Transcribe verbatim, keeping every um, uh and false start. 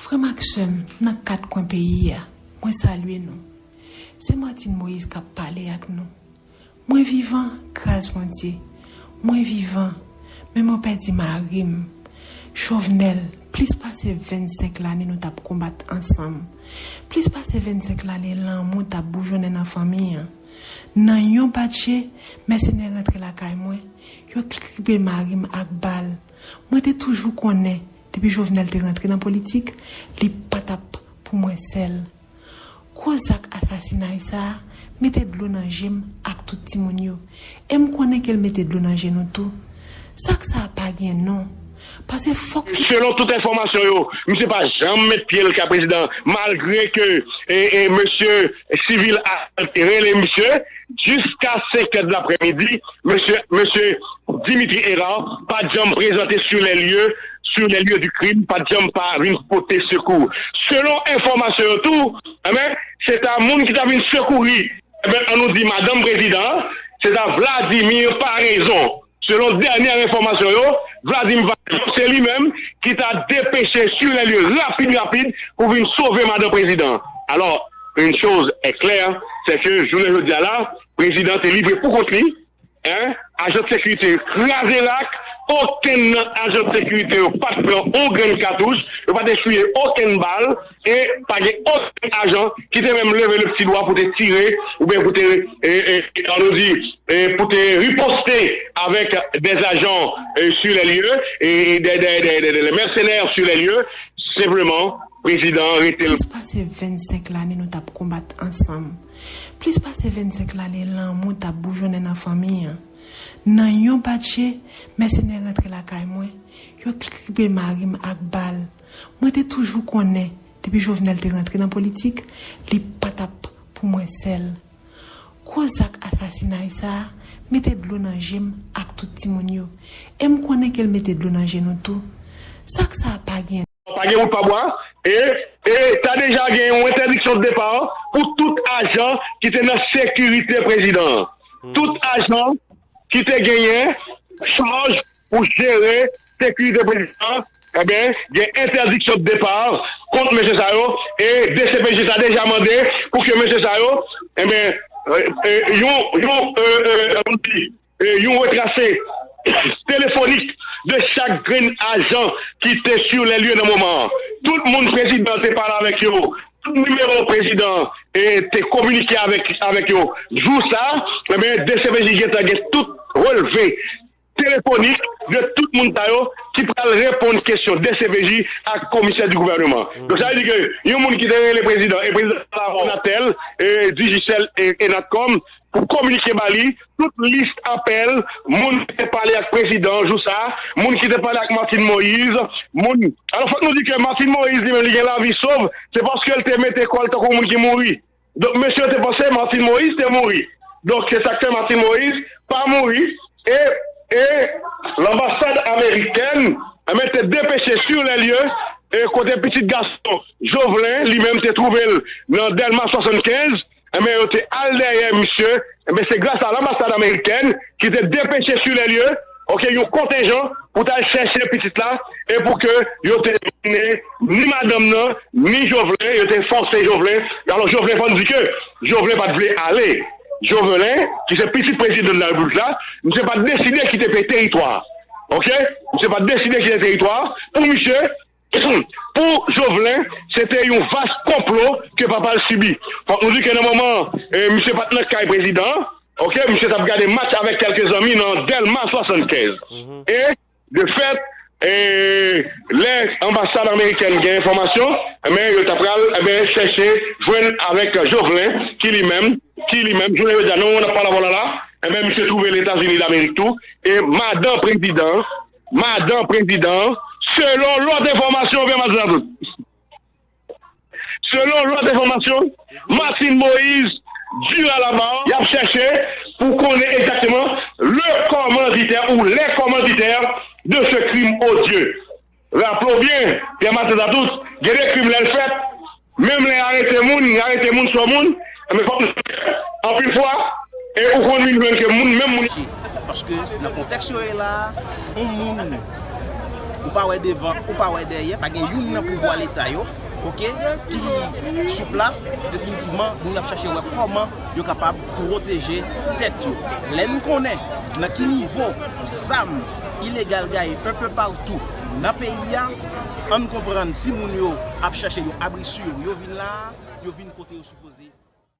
Frè m ak sè m nan kat kwen peyi a, mwen salye nou. Se Martine Moïse k ap pale ak nou. Mwen vivan, gras Bondye. Mwen vivan, men mwen pèdi mari m. Jovenel, plis pase vennsenk lane nou t ap konbat ansanm. Plis pase vennsenk lane lanmou t ap boujonnen nan fanmi an. Nan yon bat je, mèsenè rantre lakay mwen, yo kripe mari m ak bal. Mwen te toujou konnen, depi Jovenel te rantre nan politik, li pa t ap pou mwen sèl. Gwo zak asasinay sa a mete dlo nan je m ak tout timoun yo. E m konnen ke l mete dlo nan je nou tou. Zak sa a pa gen non. Paske fòk. Selon tout enfòmasyon yo, misye pa janm met pye l kay prezidan, malgre ke e, e, mesye Civil Arcel te rele misye jiska senk è de laprèmidi, mesye, mesye Dimitri Hérard pa t janm prezante sur les lieux, sur les lieux du crime, pa t janm pa vin pote sekou. Selon enfòmasyon yo tou, enben, se ta moun ki ta vin sekouri, enben, an nou di madanm prezidan an, se ta Vladimir Paraison. Selon dènye enfòmasyon yo, Vladimir Paraison se li menm ki ta depeche sur les lieux rapid, rapid pou vin sove madanm prezidan an. Alors, une chose est claire, c'est que jounen jodi a la, prezidan an te livre pou kont li, en, ajan de sekirite yo kraze rak, okenn nan ajan de sekirite yo pa t pran on grenn katouch, yo pa t eswiye okenn bal, e pa gen okenn ajan ki te menm leve le pti dwa pou te tire, oubyen pou te, e, e, an nou di, e, pou te riposte avèk des agents, e, sur les lieux, e, e, des, des, des, des, des mercenaires sur les lieux, senpleman, prezidan an rete l. Plis pase vennsenk lane nou t ap konbat ansanm. Plis pase vennsenk lane lanmou t ap boujonnen nan fanmi an. Nan yon bat je, mèsenè rantre lakay mwen, yo kripe mari m ak bal. Mwen te toujou konnen, depi Jovenel te rantre nan politik, li pa t ap pou mwen sèl. Gwo zak asasinay sa a mete dlo nan je m ak tout timoun yo. E m konnen ke l mete dlo nan je nou tou. Zak sa a pa gen. Pa gen wout pa bwa, e, e ta deja gen yon entèdiksyon de depa pou tout ajan ki te nan sekirite prezidan an. Tout ajan ki te genyen chaj pou jere sekirite prezidan an, enben, gen entèdiksyon de depa kont mesye sa yo, e D C P J ta deja mande pou ke mesye sa yo, enben, e, e, yon, yon, e, e, e, yon retrase telefonik de chak grenn ajan ki te sur les lieux nan moman an. Tout moun prezidan te pale avèk yo, tout nimewo prezidan, e, te kominike avèk, avèk yo. Jou sa, enben, D C P J gentan gen tout relve telefonik de tout moun sa yo ki pral reponn kesyon D C P J ak komisè di gouvèneman. Donk, sa vle di ke yon moun ki te rele prezidan, e prezidan la Sonatel, e Digicel, e, e Natcom, pou kominike ba li tout lis apèl moun ki te pale ak prezidan jou sa, moun ki te pale ak Martine Moïse, moun. Alò, fòk nou di ke Martine Moïse, li menm, li gen lavi sov, se paske l te mete kò l tankou moun ki mouri. Donk, mesye yo te panse Martine Moïse te mouri. Donk, se sa k fè Martine Moïse pa mouri. E, e lanbasad amerikèn, enben, te depeche sur les lieux, e kote pitit gason Jovelin, li menm, te twouve l nan Dèlma swasannkenz, enben, yo te al dèyè misye. Enben, se gras a lanbasad amerikèn ki te depeche sur les lieux, oke, yon kontenjan pou t al chèche pitit la, e pou ke yo te mennen ni madanm nan, ni Jovelin, yo te fòse Jovelin. Alò, Jovelin, fò n di ke Jovelin pa t vle ale. Jovelin, ki se pitit prezidan de la repiblik la, misye pa t deside kite peyi teritwa a. Oke? Misye pa t deside kite teritwa a. Pou misye, pou Jovelin, se te yon vas konplo ke papa l sibi. Fòk nou di ke nan moman, e, misye pa t nan kay prezidan an, oke, misye t ap gade match avèk kèlke zanmi nan Dèlma swasannkenz. E, de fèt, e, lè anbasad amerikèn gen enfòmasyon, enben, yo ta pral, enben, chèche jwenn avèk Jovelin, ki li menm, ki li menm, jounen jodi a, nan moman n ap pale avè w la, la, enben, misye twouve l Etazini Damerik tou, e madan prezidan, madan prezidan, selon lòt enfòmasyon, oubyen madanm tout. Selon lòt enfòmasyon, Martine Moïse, Durand-Labarre, y ap chèche pou konnen egzakteman le kòmanditè ou les commanditaires de ce crime odieux. Raple w byen, Pierre Martin Tatout, gen de krim lè l fèt, menm lè y arete moun, y arete moun sou moun, men fòk nou, anpil fwa, e ou konn vin jwenn ke moun, menm moun. Paske nan kontèks yo ye la, yon moun Ou pa wè devan, ou pa wè dèyè, pa gen youn nan pouvwa leta yo, oke, ki sou plas. Definitivman, moun ap chache wè kòman yo kapab pwoteje tèt yo. Lè n konnen nan ki nivo zam ilegal gaye enpe patou nan peyi a, ann konprann si moun yo ap chache yon abri si yo, yo vin la a, yo vin kote yo sipoze.